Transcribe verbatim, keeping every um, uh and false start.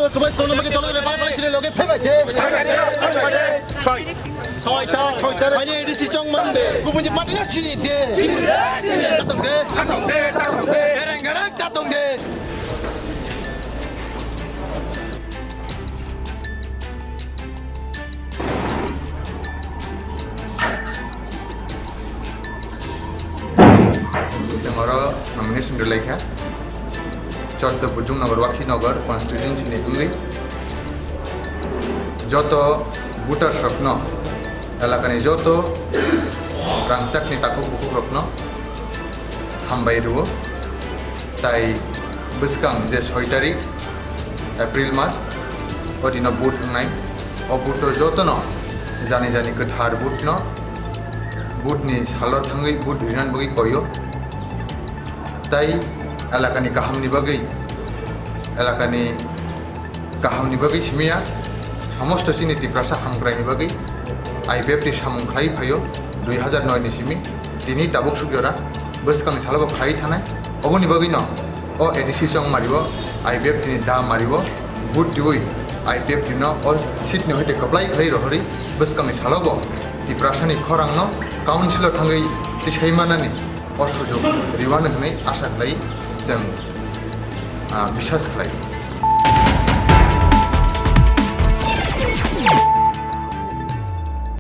Kubai sono magi tolo le bai bai sile loge phai bai de. Soi, soi, soi. Ani A D C chong man de. Kubun je party na sini de. Katong de. Katong de. Katong de. Ereng ereng katong de. Chwng oro nomination rwlaikha. Chotto Bujung Nagar, Wakhi Nagar constituency ni wngwi joto voters rokno, elakani joto rangchakni takhuk bukhukrokno hambai rwo. Tai bwskang je soi tarik April mas, o dino vote wngnai. O vote o jotono jani jani kwthar vote no, vote ni salo thangwi vote rinani bagwi koyo. Tai elakani kahamni bagwi, elakani kahamni bagwi simiya, somosto chini Tiprasa hamkraini bagwi I P F T samung khlai phaio dui hazar noi ni simi, tini tabuk suk jora bwskangni salo bo khlai thanai. Oboni bagwino o A D C chong mario, I P F T ni da mario, vote diwi I P F T no o seat ni hoite kwplai khlai rohori bwskangni salo bo Tiprasa ni khorang no council o thangwi tisai manani o sujok riwani hwnwi asa khlai chwng, ah, biswas khlai.